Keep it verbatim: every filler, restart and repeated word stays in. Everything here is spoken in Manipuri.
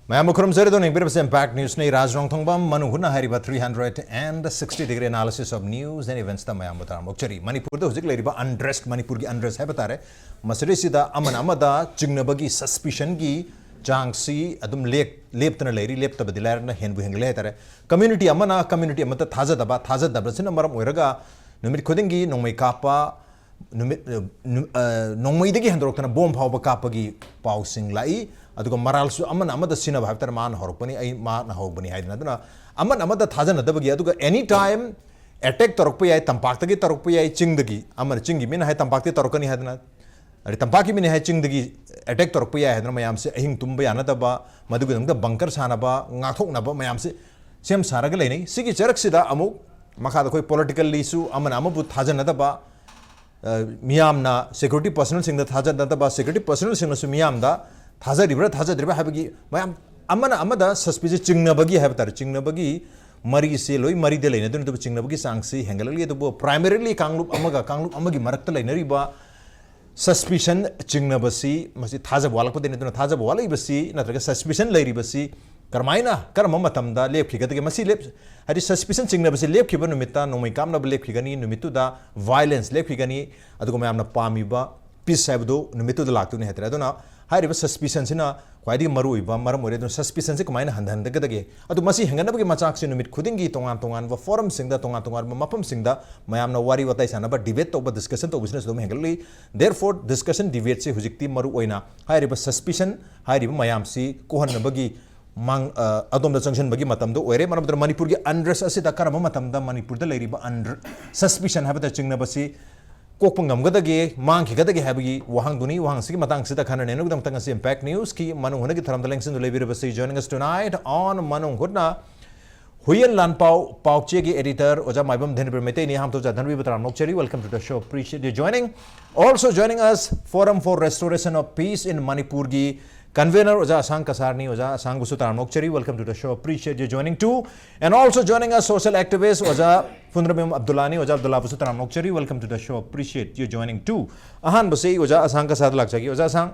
ꯃꯌꯥꯝꯕꯨ ꯈꯨꯔꯨꯝꯖꯔꯤ꯫ ꯑꯗꯨꯅ ꯌꯦꯡꯕꯤꯔꯤꯕꯁꯤ Impact Newsꯅꯤ꯫ ꯔꯥꯖ ꯔꯣꯡꯊꯣꯡꯕꯝ ꯃꯅꯨꯡ ꯍꯨꯠꯅ ꯍꯥꯏꯔꯤꯕ three hundred and sixty degree analysis of news and eventsꯇ ꯃꯌꯥꯝꯕꯨ ꯇꯔꯥꯝꯅ ꯑꯣꯛꯆꯔꯤ꯫ ꯃꯅꯤꯄꯨꯔꯗ ꯍꯧꯖꯤꯛ ꯂꯩꯔꯤꯕ unrest, ꯃꯅꯤꯄꯨꯔꯒꯤ unrest ꯍꯥꯏꯕ ꯇꯥꯔꯦ, ꯃꯁꯤꯗꯩꯁꯤꯗ ꯑꯃꯅ ꯑꯃꯗ ꯆꯤꯡꯅꯕꯒꯤ, suspicionꯒꯤ ꯆꯥꯡꯁꯤ ꯑꯗꯨꯝ ꯂꯦꯞ-, ꯂꯦꯞꯇꯅ ꯂꯩꯔꯤ꯫ ꯂꯦꯞꯇꯕꯗꯤ ꯂꯥꯏꯔꯅ ꯍꯦꯟꯕꯨ ꯍꯦꯟꯒꯠꯂꯦ ꯍꯥꯏꯇꯥꯔꯦ꯫ Community ꯑꯃꯅ community ꯑꯃꯗ ꯊꯥꯖꯗꯕ, ꯊꯥꯖꯗꯕꯁꯤꯅ ꯃꯔꯝ ꯑꯣꯏꯔꯒ ꯅꯨꯃꯤꯠ ꯈꯨꯗꯤꯡꯒꯤ ꯅꯣꯡꯃꯩ ꯀꯥꯞꯄ, ꯅꯨꯃꯤꯠ, ꯑ, ꯅꯨ-, ꯑ, ꯅꯣꯡꯃꯩꯗꯒꯤ ꯍꯦꯟꯗꯣꯔꯛꯇꯅ ꯕꯣꯝ ꯐꯥꯎꯕ ꯀꯥꯞꯄꯒꯤ ꯄꯥꯎꯁꯤꯡ ꯂꯥꯛꯏ꯫ ꯑꯗꯨꯒ ꯃꯔꯥꯜꯁꯨ ꯑꯃꯅ ꯑꯃꯗ ꯁꯤꯟꯅꯕ ꯍꯥꯏꯕ ꯇꯥꯔꯦ, ꯃꯥꯅ ꯍꯧꯔꯛꯄꯅꯤ, ꯑꯩ, ꯃꯥꯅ ꯍꯧꯕꯅꯤ ꯍꯥꯏꯗꯅ꯫ ꯑꯗꯨꯅ ꯑꯃꯅ ꯑꯃꯗ ꯊꯥꯖꯅꯗꯕꯒꯤ, ꯑꯗꯨꯒ any time attack ꯇꯧꯔꯛꯄ ꯌꯥꯏ, ꯇꯝꯄꯥꯛꯇꯒꯤ ꯇꯧꯔꯛꯄ ꯌꯥꯏ, ꯆꯤꯡꯗꯒꯤ, ꯑꯃꯅ ꯆꯤꯡꯒꯤ ꯃꯤꯅ ꯍꯥꯏ ꯇꯝꯄꯥꯛꯇꯒꯤ ꯇꯧꯔꯛꯀꯅꯤ ꯍꯥꯏꯗꯅ, ꯑꯗꯩ ꯇꯝꯄꯥꯛꯀꯤ ꯃꯤꯅ ꯍꯥꯏ ꯆꯤꯡꯗꯒꯤ attack ꯇꯧꯔꯛꯄ ꯌꯥꯏ ꯍꯥꯏꯗꯅ ꯃꯌꯥꯝꯁꯦ ꯑꯍꯤꯡ ꯇꯨꯝꯕ ꯌꯥꯅꯗꯕ, ꯃꯗꯨꯒꯤꯗꯃꯛꯇ bunker ꯁꯥꯅꯕ, ꯉꯥꯛꯊꯣꯛꯅꯕ ꯃꯌꯥꯝꯁꯦ ꯁꯦꯝ ꯁꯥꯔꯒ ꯂꯩꯅꯩ꯫ ꯁꯤꯒꯤ ꯆꯔꯛꯁꯤꯗ ꯑꯃꯨꯛ ꯃꯈꯥꯗ ꯑꯩꯈꯣꯏ politicallyꯁꯨ ꯑꯃꯅ ꯑꯃꯕꯨ ꯊꯥꯖꯅꯗꯕ, ꯑ, ꯃꯤꯌꯥꯝꯅ security personnelꯁꯤꯡꯗ ꯊꯥꯖꯅꯗꯕ, security personnelꯁꯤꯡꯅꯁꯨ ꯃꯤꯌꯥꯝꯗ ꯊꯥꯖꯔꯤꯕ꯭ꯔꯥ ꯊꯥꯖꯗ꯭ꯔꯤꯕ꯭ꯔꯥ ꯍꯥꯏꯕꯒꯤ ꯃꯌꯥꯝ ꯑꯃꯅ ꯑꯃꯗ suspicion, ꯆꯤꯡꯅꯕꯒꯤ ꯍꯥꯏꯕ ꯇꯥꯔꯦ, ꯆꯤꯡꯅꯕꯒꯤ ꯃꯔꯤꯁꯦ ꯂꯣꯏ ꯃꯔꯤꯗ ꯂꯩꯅꯗꯨꯅ ꯑꯗꯨꯕꯨ ꯆꯤꯡꯅꯕꯒꯤ ꯆꯥꯡꯁꯤ ꯍꯦꯟꯒꯠꯂꯛꯂꯤ꯫ ꯑꯗꯨꯕꯨ primarily ꯀꯥꯡꯂꯨꯞ ꯑꯃꯒ ꯀꯥꯡꯂꯨꯞ ꯑꯃꯒꯤ ꯃꯔꯛꯇ ꯂꯩꯅꯔꯤꯕ suspicion, ꯆꯤꯡꯅꯕꯁꯤ, ꯃꯁꯤ ꯊꯥꯖꯕ ꯋꯥꯠꯂꯛꯄꯗꯒꯤꯅꯤ꯫ ꯑꯗꯨꯅ ꯊꯥꯖꯕ ꯋꯥꯠꯂꯛꯏꯕꯁꯤ ꯅꯠꯇ꯭ꯔꯒ suspicion ꯂꯩꯔꯤꯕꯁꯤ ꯀꯔꯝꯍꯥꯏꯅ, ꯀꯔꯝꯕ ꯃꯇꯝꯗ ꯂꯦꯞꯈꯤꯒꯗꯒꯦ? ꯃꯁꯤ ꯂꯦꯞ-, ꯍꯥꯏꯗꯤ suspicion, ꯆꯤꯡꯅꯕꯁꯤ ꯂꯦꯞꯈꯤꯕ ꯅꯨꯃꯤꯠꯇ ꯅꯣꯡꯃꯩ ꯀꯥꯞꯅꯕ ꯂꯦꯞꯈꯤꯒꯅꯤ, ꯅꯨꯃꯤꯠꯇꯨꯗ violence ꯂꯦꯞꯈꯤꯒꯅꯤ, ꯑꯗꯨꯒ ꯃꯌꯥꯝꯅ ꯄꯥꯝꯃꯤꯕ peace ꯍꯥꯏꯕꯗꯨ ꯅꯨꯃꯤꯠꯇꯨꯗ ꯂꯥꯛꯇꯣꯏꯅꯤ ꯍꯥꯏꯇꯥꯔꯦ꯫ ꯑꯗꯨꯅ ꯍꯥꯏꯔꯤꯕ suspicionꯁꯤꯅ ꯈ꯭ꯋꯥꯏꯗꯒꯤ ꯃꯔꯨꯑꯣꯏꯕ ꯃꯔꯝ ꯑꯣꯏꯔꯦ꯫ ꯑꯗꯨꯅ suspicionꯁꯤ ꯀꯃꯥꯏꯅ ꯍꯟꯊꯍꯟꯒꯗꯒꯦ? ꯑꯗꯨ ꯃꯁꯤ ꯍꯦꯟꯒꯠꯅꯕꯒꯤ ꯃꯆꯥꯛꯁꯤ ꯅꯨꯃꯤꯠ ꯈꯨꯗꯤꯡꯒꯤ ꯇꯣꯉꯥꯟ ꯇꯣꯉꯥꯟꯕ forumꯁꯤꯡꯗ, ꯇꯣꯉꯥꯟ ꯇꯣꯉꯥꯟꯕ ꯃꯐꯝꯁꯤꯡꯗ ꯃꯌꯥꯝꯅ ꯋꯥꯔꯤ ꯋꯥꯇꯥꯏ ꯁꯥꯟꯅꯕ, debate ꯇꯧꯕ, discussion ꯇꯧꯕꯁꯤꯅꯁꯨ ꯑꯗꯨꯝ ꯍꯦꯟꯒꯠꯂꯤ꯫ Therefore, discussion, debateꯁꯤ ꯍꯧꯖꯤꯛꯇꯤ ꯃꯔꯨ ꯑꯣꯏꯅ ꯍꯥꯏꯔꯤꯕ suspicion, ꯍꯥꯏꯔꯤꯕ ꯃꯌꯥꯝꯁꯤ ꯀꯣꯛꯍꯟꯅꯕꯒꯤ ꯃꯥꯡ-, ꯑ, ꯑꯗꯣꯝꯗ ꯆꯪꯁꯤꯟꯕꯒꯤ ꯃꯇꯝꯗ ꯑꯣꯏꯔꯦ꯫ ꯃꯔꯝ ꯑꯗꯨꯅ ꯃꯅꯤꯄꯨꯔꯒꯤ unrest ꯑꯁꯤꯗ ꯀꯔꯝꯕ ꯃꯇꯝꯗ ꯃꯅꯤꯄꯨꯔꯗ ꯂꯩꯔꯤꯕ unre-, suspicion ꯍꯥꯏꯕ ꯇꯥꯔꯦ, ꯆꯤꯡꯅꯕꯁꯤ ꯀꯣꯛꯄ ꯉꯝꯒꯗꯒꯦ, ꯃꯥꯡꯈꯤꯒꯗꯒꯦ ꯍꯥꯏꯕꯒꯤ ꯋꯥꯍꯪꯗꯨꯅꯤ꯫ ꯋꯥꯍꯪꯁꯤꯒꯤ ꯃꯇꯥꯡꯁꯤꯗ ꯈꯟꯅ ꯅꯩꯅꯕꯒꯤꯗꯃꯛꯇ ꯉꯁꯤ Impact Newsꯀꯤ ꯃꯅꯨꯡ ꯍꯨꯠꯅꯒꯤ ꯊꯧꯔꯝꯗ ꯂꯦꯡꯁꯤꯟꯗꯨꯅ ꯂꯩꯕꯤꯔꯤꯕꯁꯤ, joining us tonight on ꯃꯅꯨꯡ ꯍꯨꯠꯅ ꯍꯨꯏꯌꯦꯟ ꯂꯥꯟꯄꯥꯎ ꯄꯥꯎꯆꯦꯒꯤ editor ꯑꯣꯖꯥ ꯃꯥꯏꯕꯝ ꯙꯅꯕꯤꯔ ꯃꯩꯇꯩꯅꯤ꯫ ꯑꯍꯥꯟꯕꯗ ꯑꯣꯖꯥ ꯙꯅꯕꯤꯔꯕꯨ ꯇꯔꯥꯝꯅ ꯑꯣꯛꯆꯔꯤ꯫ Welcome to the show. Appreciate your joining. Also joining us, Forum for Restoration of Peace in Manipurꯒꯤ convener ꯑꯣꯖꯥ ꯑꯁꯥꯡ ꯀꯁꯥꯔꯅꯤ꯫ ꯑꯣꯖꯥ ꯑꯁꯥꯡꯕꯨꯁꯨ ꯇꯔꯥꯝꯅ ꯑꯣꯛꯆꯔꯤ꯫ Welcome to the show. Appreciate your joining too. And also joining us, social activist ꯑꯣꯖꯥ ꯐꯨꯟꯗ꯭ꯔꯕꯦꯝ ꯑꯕꯗꯨꯜꯂꯥꯅꯤ꯫ ꯑꯣꯖꯥ ꯑꯕꯗꯨꯜꯂꯥꯕꯨꯁꯨ ꯇꯔꯥꯝꯅ ꯑꯣꯛꯆꯔꯤ꯫ Welcome to the show. Appreciate your joining too. ꯑꯍꯥꯟꯕꯁꯤ ꯑꯩ ꯑꯣꯖꯥ ꯑꯁꯥꯡ ꯀꯁꯥꯔꯗ ꯂꯥꯛꯆꯒꯦ꯫ ꯑꯣꯖꯥ ꯑꯁꯥꯡ,